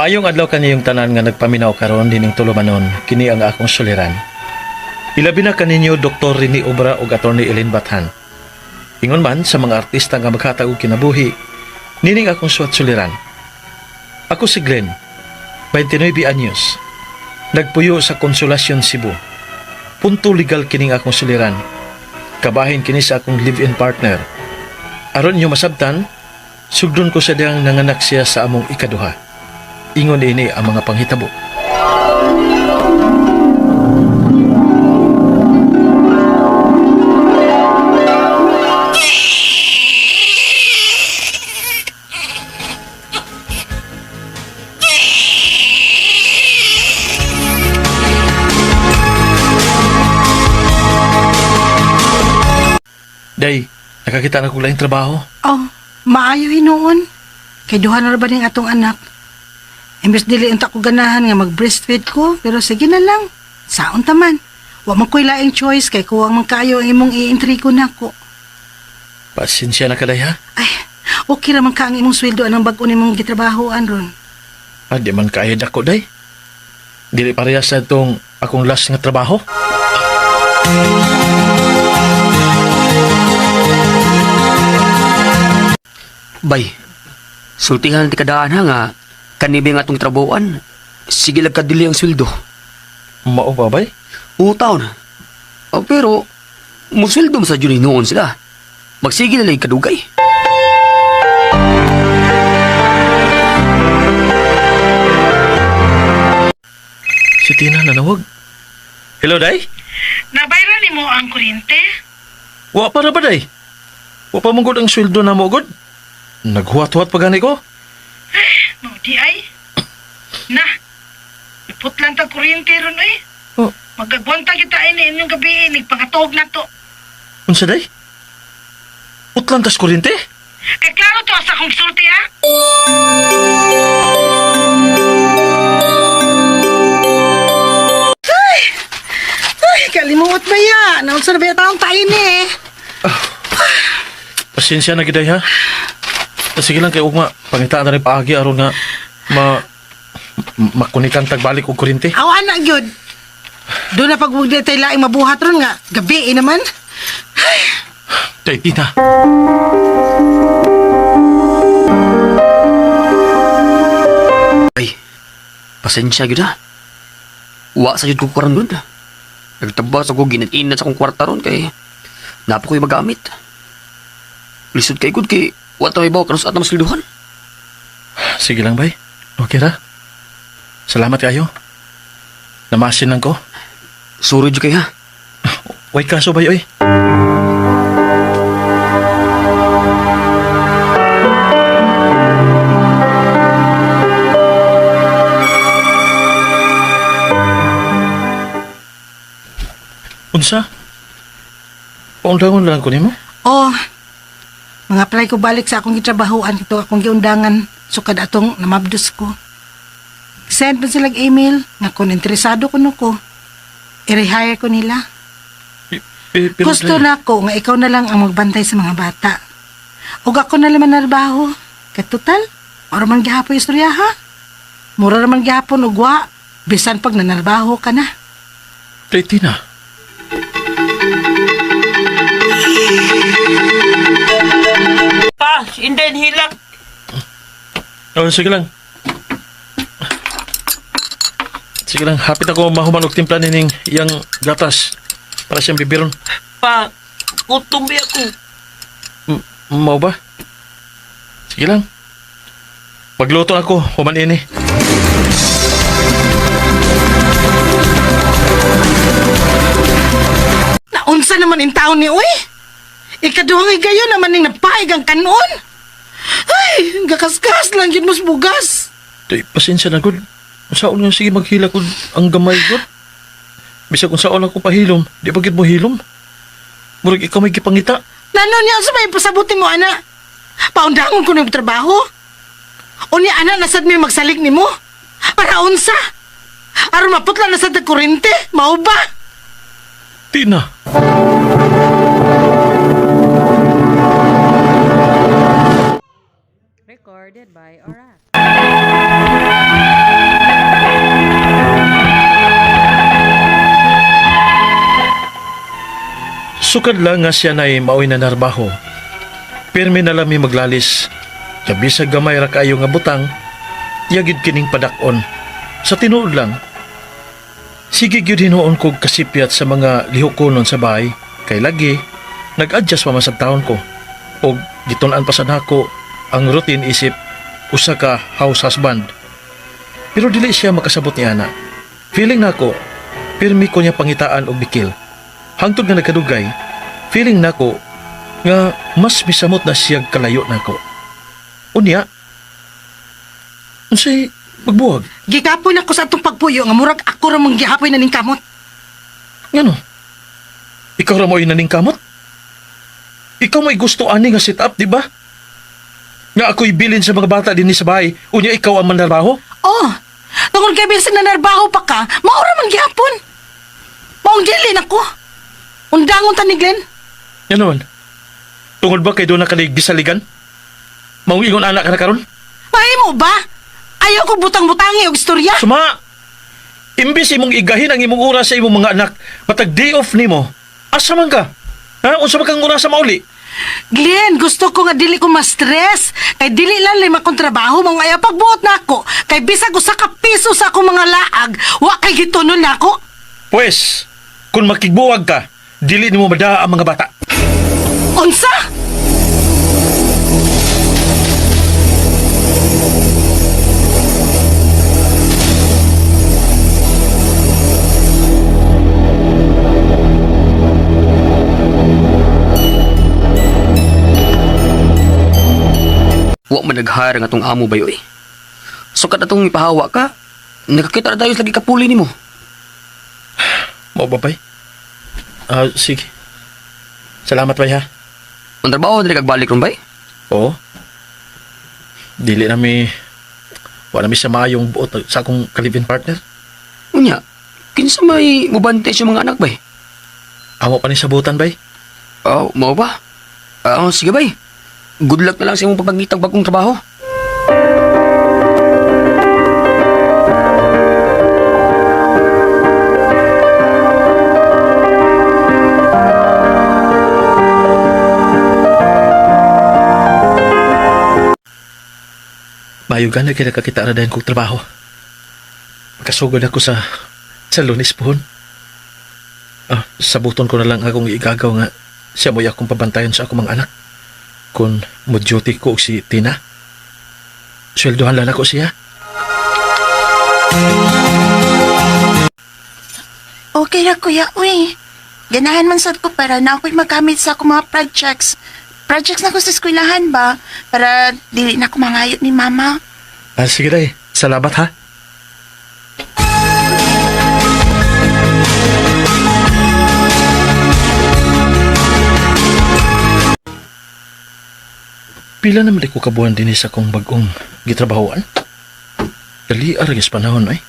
Maayong adlaw kaniyong tanan nga nagpaminaw karon dining tulumanon, kini ang akong suliran. Ilabi na kaninyo Dr. Rene Obra ug Attorney Ellen Bathan. Ingon man sa mga artista nga maghatag og kinabuhi, nining akong suwat suliran. Ako si Glenn, 29 anyos. Nagpuyo sa Consolacion, Cebu. Punto legal kining akong suliran. Kabahin kini sa akong live-in partner. Aron inyo masabtan, sugdon ko sa diyang nanganak siya sa among ikaduha. Ingon ini ang mga panghitabo. Day, nakakita na kong laing trabaho. Oh, maayo hinuon. Kay duha na ra ba ning atong anak? Imbes dili unta ko ganahan nga mag-breastfeed ko, pero sige na lang. Saon ta man. Wa man ko'y laing choice kay kuwang man kaayo ang imong i-intrigo nako. Pasensya na ka, day, ha? Ay, okay ra man ka ang imong sweldo anang bag-o nimong gitrabahoan ron. Ah, di man kaya dako, day. Dili pareha sa itong akong last nga trabaho. Bay, sultihan ti kadaan ha nga kanibi nga atong trabahoan. Sige lang kadili ang sweldo. Mao ba, bay? Utaw na. Oh, pero, musweldo mo sa dyan noon sila. Magsige na lang yung kadugay. Si Tina nanawag. Hello, day? Nabayran nimo ang kuryente? Wa pa ra ba, day? Wa pa mong ang sweldo na mo, god? Naghuwat-huwat pa gani ko. No, di ay. Na, iputlan ta kuryente ron eh. Oh, Magagwanta kita ini inyong gabi, nagpangatog na to. unsa, day? Putlan tas kuryente? Kay klaro to sa akong gisulti ha. Ay! Ay, kalimuot ba ya? Naunsa na ba yung taong tayo ni eh? Pasensya na giday ha. Ah, sige lang kay ugma, pangitaan na rin paagi aron nga ma makunikan tagbalik og kuryente. Awa na gyud. Doon na pagwag tayo laing mabuhat ron nga. Gabi eh naman. Day, Tina. Ay, pasensya gyud ha. Wa sa jud ko karon dun. Nagtabas ako ginat-inat sa akong kwarta ron kay napa ko'y magamit. Lisod kay gud kay wa ta may bawa kanus at masweldohan. Sige lang, bay. Okay ra. Salamat kayo. Namasin lang ko. Sorry jud kay ha. Way kaso, bay, oy. Unsa? Paundangon lang ko nimo? Oh, mga apply ko balik sa akong gitrabahoan ito akong giundangan sukad atong namabdos ko. Send pa silang email nga kung interesado kuno ko, i-rehire ko nila. Pero, Gusto day, na ko nga ikaw na lang ang magbantay sa mga bata. Ug ako na lang manarbaho. Kay total, oro man gihapon istorya ha. Mura raman gihapon og wa, bisan pag nanarbaho ka na. Day, Tina. Pa, inden hilak. Oh, sige lang. Sige lang, hapit ako mahuman og timpla nining iyang gatas para siyang bibiron. Pa, gutom ba ako. Mao ba? Sige lang. Magluto ako, human ini. Naunsa naman in taon ni uy? Ikaduhang higayon naman ning napaig ang kanon. Ay, gakaskas lang yun mas bugas. Day, pasensya na gud. Unsaon nga sige maghila ko ang gamay gud. Bisag unsaon ako pahilom, di ba gid mo hilom? Murag ikaw may gipangita. Nano niya sa may pasabuti mo, ana? Paundangon ko ng trabaho? O niya, ana, nasad may magsalig ni mo? Para unsa? Aron maputla na sad ang kurente? Mao ba? Tina. Recorded by Oras. Sukad lang nga siya na'y maoy na narbaho. Pirmi na lang mi maglalis. Kaya bisag gamay ra kaayo nga butang, yagid kining padak-on. Sa tinuod lang, sige gyud hinuon kog kasipyat sa mga lihukonon sa bahay. Kay lagi, nag-adjust pa man sa taon ko. Og gitun-an pa sad nako ang routine isip usa ka house husband. Pero dili siya makasabot ni ana. Feeling nako, pirmi ko niya pangitaan og bikil. Hangtod nga nagkadugay, feeling nako nga mas misamot na siya kalayo nako. Unya, unsay magbuwag? Gikapoy na ko sa atong pagpuyo nga murag ako ra mong gihapoy na ning kamot. Ngano? Ikaw ra mo'y naningkamot? Ikaw may gusto ani nga sit up, di ba? Nga ako'y bilin sa mga bata dinhi sa bahay, unya ikaw ang mandarbaho? Oh, tungod kay bisan na narbaho pa ka, mao ra man gihapon. Maong dili nako. Undangon ta ni Glenn. Yan naman. Tungod ba kay doon na kanig gisaligan? Maong ingon anak ka na karon? Mahimo ba? Ayaw ko butang-butangi og istorya. Suma! Imbis imong igahin ang imong oras sa imong mga anak, matag day off nimo, asa man ka? Ha? Unsa man kang oras sa mauli? Glenn, gusto ko nga dili ko ma-stress. Kay dili lang lima kong trabaho, mga ayaw pagbuot na ako. Kay bisag usa ka piso sa akong mga laag, wa kay gitunon na ako. Pwes, kung makigbuwag ka, dili nimo madaa ang mga bata. Unsa? Wa man nag-hire nga tong amo bayo eh. Sukat atong ipahawa ka, nakakita na tayo sa lagi kapuli nimo. Mao ba, bay? Ah, sige. Salamat, bay, ha? Ang trabaho dili kag balik ron bay. Oo. Dili na mi... Wala mi sa maayong buot sa akong kalivin partner. Unya, kinsa may mubantay sa mga anak bay? Amo pa ni sabutan, bay. Oh, mao ba? Ah, sige bay. Good luck na lang sa imong pagpangitag bagong trabaho. Mayo gana kay nakakita ra dayon kog trabaho. Makasugod ako sa Lunes pohon. Ah, sabuton ko na lang akong igagaw nga siya mo'y akong pabantayon sa akong mga anak. Kung mo duty ko og si Tina. Sweldohan lang ako siya. Okay ra kuya, uy. Ganahan man sad ko para na ako'y magamit sa akong mga projects. Projects na ko sa eskwelahan ba? Para dili na ako mangayot ni mama. Ah, sige day. Salamat ha. Pila naman di ko kabuhan din sa akong bagong gitrabahoan. Dali aragis panahon ay.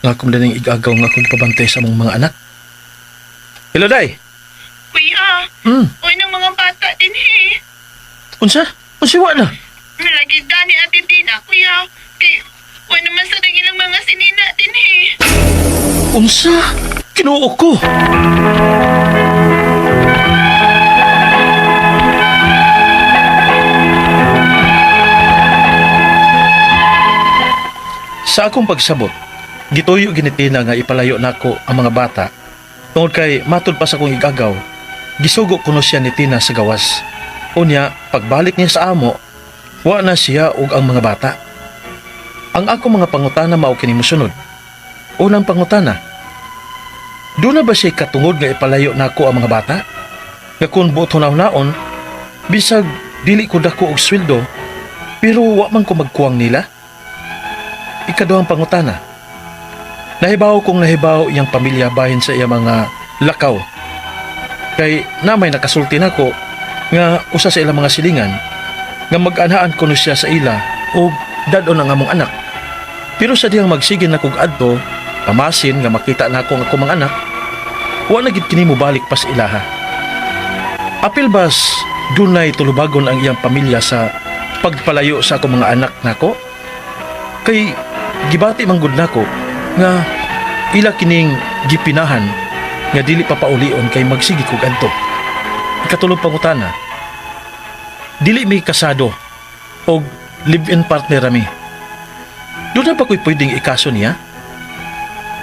Nga akong daning igagaw nga akong pabantay sa among mga anak. Hello, Day. Kuya, uy ng mga bata din he. Unsa? Unsa wa na? Nalagi ni Ate Tina, kuya. Kay, uy naman sa ilang mga sinina din he. Unsa? Kinuo ko. Sa akong pagsabot, gituyo ginitina nga ipalayo nako ang mga bata tungod kay matud pa sa akong igagaw, gisugo kuno siya ni Tina sa gawas. Unya, pagbalik niya sa amo, wa na siya ug ang mga bata. Ang akong mga pangutana mao kini mosunod. Unang pangutana, doon na ba siya katungod nga ipalayo nako ang mga bata? Nga kung buot hunaw-naon, bisag dili ko dako og sweldo, pero wa man ko magkuwang nila. Ikaduhang pangutana, nahibaw kong nahibaw iyang pamilya bahin sa iyang mga lakaw. Kay namay nakasulti nako nga usa sa ilang mga silingan nga mag-anhaan kuno siya sa ila o dadon ang among anak. Pero sa diyang magsige na kog adto, pamasin nga makita na ako ang akong mga anak, wa na gid kini mobalik pa sa ilaha. Apil bas dunay tulubagon ang iyang pamilya sa pagpalayo sa akong mga anak nako? Kay gibati man gud nako nga Ila kining gipinahan nga dili pa paulion kay magsige kog adto. Ikatulong pangutana. Dili mi kasado og live-in partner mi. Duna ba ko'y pwedeng ikaso niya?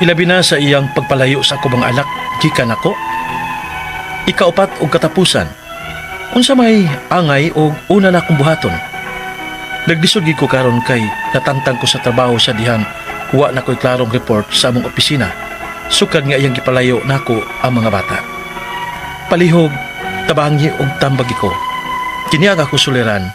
Ilabi na sa iyang pagpalayo sa ako mga anak gikan nako. Ikaupat og katapusan. Unsa may angay og una na akong buhaton? Naglisod gid ko karon kay natantang ko sa trabaho sa dihang wa na ko'y klarong report sa among opisina. Sukad nga iyang gipalayo nako ang mga bata. Palihog, tabangi og tambagi ko. Kini ang ako suliran,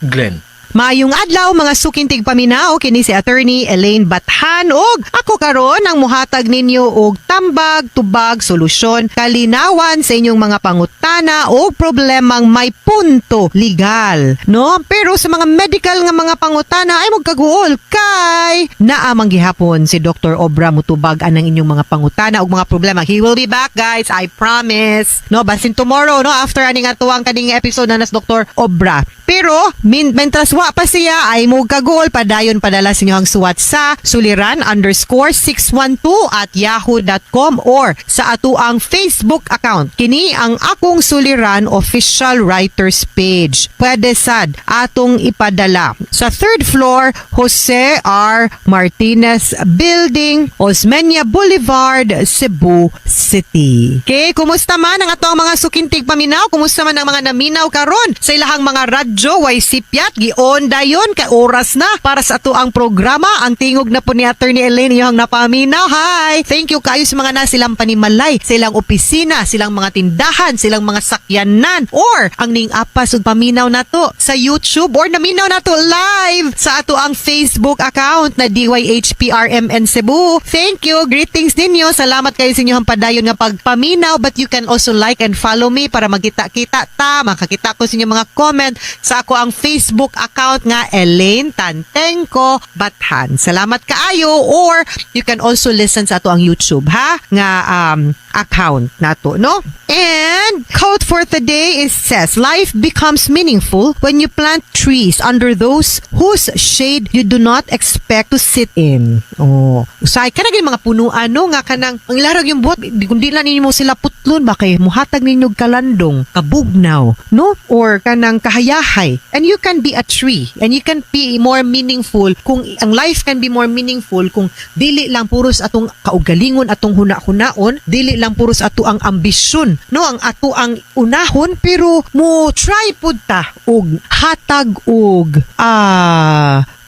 Glenn. Maayong adlaw, mga suking tigpaminaw, kini si Attorney Elaine Bathan ug ako karon ang muhatag ninyo og tambag, tubag, solusyon, kalinawan sa inyong mga pangutana o problemang may punto legal, no? Pero sa mga medical nga mga pangutana ay magkaguol kay naa man gihapon si Dr. Obra mutubag anang inyong mga pangutana ug mga problema. He will be back, guys, I promise. No, basin tomorrow, no, after aning atuang kaning episode na nas Dr. Obra. Pero mentras wa pa siya ay mo kagol, padayon padala sa inyong suwat sa suliran_612@yahoo.com or sa atuang Facebook account. Kini ang Akong Suliran official writers page. Pwede sad atong ipadala sa third floor, Jose R. Martinez Building, Osmeña Boulevard, Cebu City. Okay, kumusta man ang atong mga suking tigpaminaw? Kumusta man ang mga naminaw karon sa ilahang mga radyo? Way sipyat, gion dayon kay oras na para sa ato ang programa. Ang tingog na po ni Attorney Elaine iyong napaminaw. Hi! Thank you kayo sa mga nasilang panimalay, silang opisina, silang mga tindahan, silang mga sakyanan, or ang ning apas ug paminaw nato sa YouTube or naminaw nato live sa ato ang Facebook account na DYHPRMN Cebu. Thank you. Greetings ninyo. Salamat kayo sa inyong padayon nga pagpaminaw, but you can also like and follow me para magkita-kita ta, makakita ko sa inyong mga comment sa ako ang Facebook account nga Elaine Tantengco Bathan. Salamat kaayo, or you can also listen sa ato ang YouTube ha nga account nato, no? And quote for today is says, "Life becomes meaningful when you plant trees under those whose shade you do not expect to sit in." Oh, usay ka na mga punuan, no, nga kanang ang larag yung buhat di kundi lang ninyo mo sila putlon ba kay muhatag ninyo og kalandong, kabugnaw, no? Or kanang kahayahay. And you can be a tree and you can be more meaningful kung ang life can be more meaningful kung dili lang puros atong kaugalingon, atong huna-hunaon, dili lang puros ato ang ambisyon, no, ang ato ang unahon, pero mo try pud ta og hatag og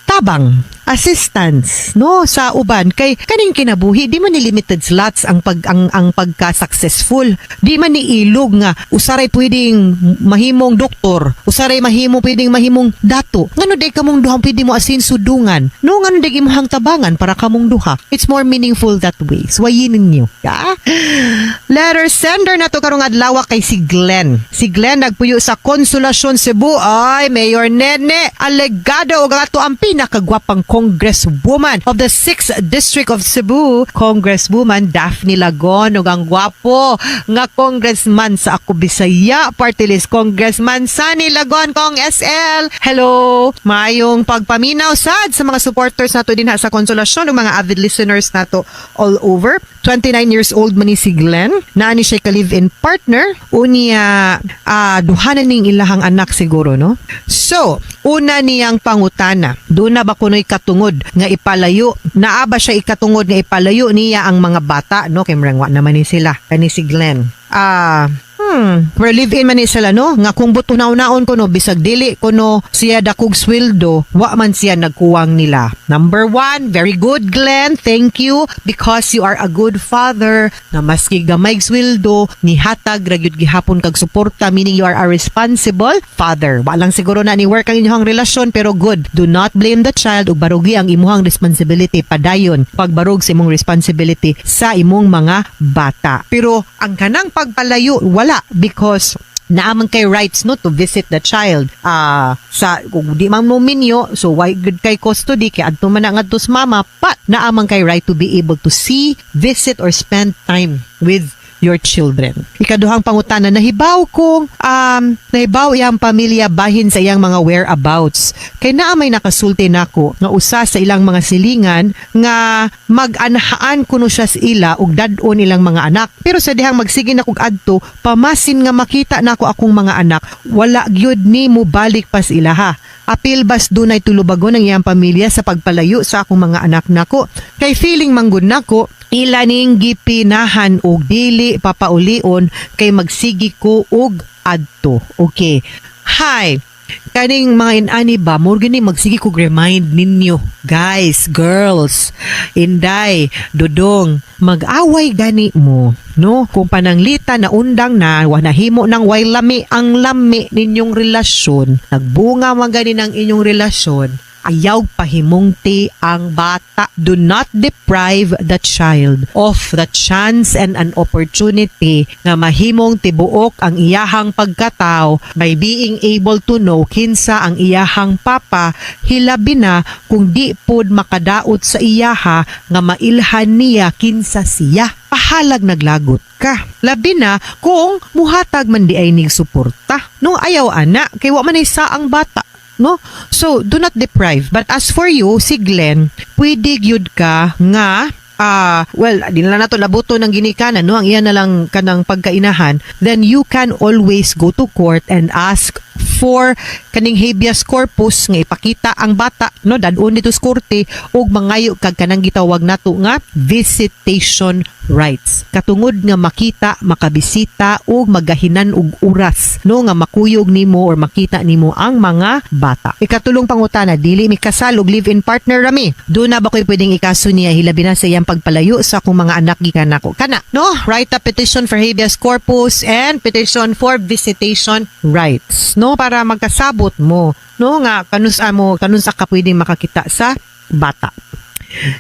tabang, assistance, no, sa uban kay kaning kinabuhi di man ni limited slots ang pagka successful. Di man ni ilog nga usaray pwedeng mahimong doktor, usaray mahimo pwedeng mahimong dato. Ngano day kamong duha pwede mo asin sudungan, no? Ngano day imong tabangan para kamong duha? It's more meaningful that way. Swayin ninyo ya. Letter sender na to karong adlaw kay si Glenn. Si Glenn nagpuyo sa Consolacion, Cebu. Ay, Mayor Nene Alegado ug ang ato ang pinakagwapang Congresswoman of the 6th District of Cebu, Congresswoman Daphne Lagon, ug ang gwapo nga congressman sa Ako Bisaya Party List, Congressman Sonny Lagon, Kong SL. Hello! Maayong pagpaminaw sad sa mga supporters nato dinha sa Consolacion ug mga avid listeners nato all over. 29 years old man ni si Glenn. Naa ni siya ka-live-in partner. Unya, duha na ning ilahang anak siguro, no? So, una niyang pangutana, duna ba kuno'y katungod nga ipalayo? Naa ba siya ikatungod nga ipalayo niya ang mga bata, no? Kay murang wa naman ni sila. Kani si Glenn. Pero live-in man ni sila, no? Nga kung buto naon kuno, bisag dili kuno siya dakog sweldo, wa man siya nagkuwang nila. Number one, very good, Glenn. Thank you because you are a good father na maski gamay sweldo, nihatag ra gyud gihapon kag suporta, meaning you are a responsible father. Wa lang siguro na ni work ang inyong relasyon, pero good. Do not blame the child ug barugi ang imuhang responsibility, padayon pagbarug sa imong responsibility sa imong mga bata. Pero ang kanang pagpalayo, wala, because naa man kay rights, no, to visit the child sa kung di man mo minyo, so why good kay custody kay adto man na ngadto sa mama, but naa man kay right to be able to see, visit or spend time with your children. Ikaduhang pangutana, nahibaw kung nahibaw iyang pamilya bahin sa iyang mga whereabouts. Kay naa may nakasulti nako nga usa sa ilang mga silingan nga mag-anhaan kuno siya sa ila ug dad-on ilang mga anak. Pero sa dihang magsige na kog adto, pamasin nga makita nako akong mga anak, wala gyud ni mo balik pa sa ilaha. Apil bas dunay tulubagon ang iyang pamilya sa pagpalayo sa akong mga anak nako. Kay feeling manggod nako, ila ning gipinahan og dili papaulion kay magsigi ko og adto. Okay. Hi. Kaning mga inani ba, more gani magsige kog remind ninyo. Guys, girls, Inday, Dudong, mag-away gani mo. No? Kung pananglita na undang na, wa nahimo ng way lami ang lami ninyong relasyon, nagbunga man gani ng inyong relasyon, ayaw pahimungti ang bata. Do not deprive the child of the chance and an opportunity nga mahimong tibuok ang iyahang pagkatao by being able to know kinsa ang iyahang papa, hilabi na kung di pod makadaot sa iyaha nga mailhan niya kinsa siya. Pahalag naglagot ka. Labi na kung muhatag man di ay nig suporta. No, ayaw ana kay wa man ay sa ang bata, no? So, do not deprive. But as for you, si Glenn, pwede gyud ka nga well, di na lang nato labuto ng ginikanan, no? Ang iya na lang kanang pagkainahan, then you can always go to court and ask for kaning habeas corpus nga ipakita ang bata, no, dad-on dito sa korte ug mangayo kag kanang gitawag nato nga visitation rights, katungod nga makita, makabisita ug magahinan og oras, no, nga makuyog nimo or makita nimo ang mga bata. Ikatulong pangutana, dili mi kasal ug live-in partner rami. Do na ba ko'y pwedeng ikaso niya hilabi na sa iyang pagpalayo sa akong mga anak gikan nako? Kana, no, write a petition for habeas corpus and petition for visitation rights, no, para magkasabot mo, no, nga kanus mo kanus ka pwedeng makakita sa bata.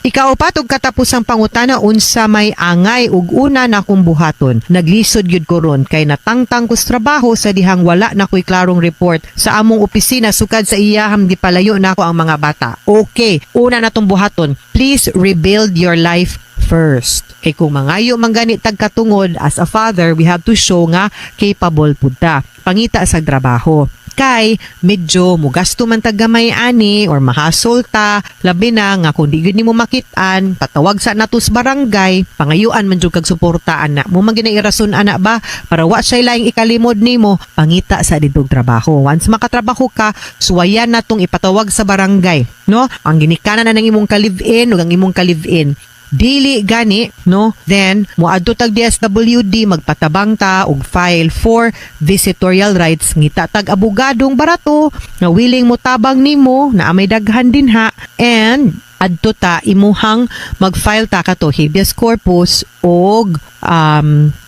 Ikaupat ug katapusang pangutana, unsa may angay ug una na akong buhaton? Naglisod gyud ko ron kay natangtang ko sa trabaho sa dihang wala na ko'y klarong report sa among opisina sukad sa iyahang gipalayo nako ang mga bata. Okay, una na tong buhaton. Please rebuild your life first. Kay kung mangayo man gani tag katungod, as a father, we have to show nga capable pud ta. Pangita sa trabaho kay medyo mugasto man tag gamay ani or mahasol ta, labi na nga kung di gyud nimo makit-an, patawag sa nato sa barangay, pangayuan man jud kag suporta ana mo man ginay rason ana ba para wa siya laing ikalimod nimo. Pangita sa didtog trabaho. Once makatrabaho ka, suwayan na tong ipatawag sa barangay, no, ang ginikanan na ng imong ka-live-in ug ang imong ka-live-in. Dili gani, no, then moadto tag DSWD, magpatabang ta og file for visitorial rights. Ngita tag abogadong barato nga willing mo tabang nimo na may daghan din ha, and adto ta imuhang mag-file ta kato habeas corpus og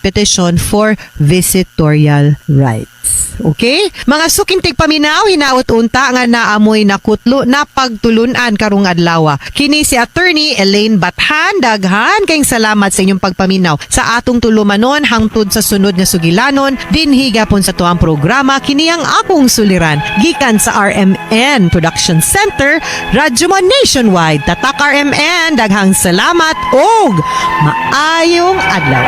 petition for visitorial rights. Okay? Mga suking tigpaminaw, hinaot unta nga naamoy nakutlo na pagtulunan karong adlaw. Kini si Attorney Elaine Bathan. Daghan kayong salamat sa inyong pagpaminaw sa atong tulumanon hangtod sa sunod nga sugilanon dinhi gapon sa tuang programa, kini ang Akong Suliran, gikan sa RMN Production Center, Radyo Mo Nationwide. Tatak RMN, daghang salamat og maayong adlaw.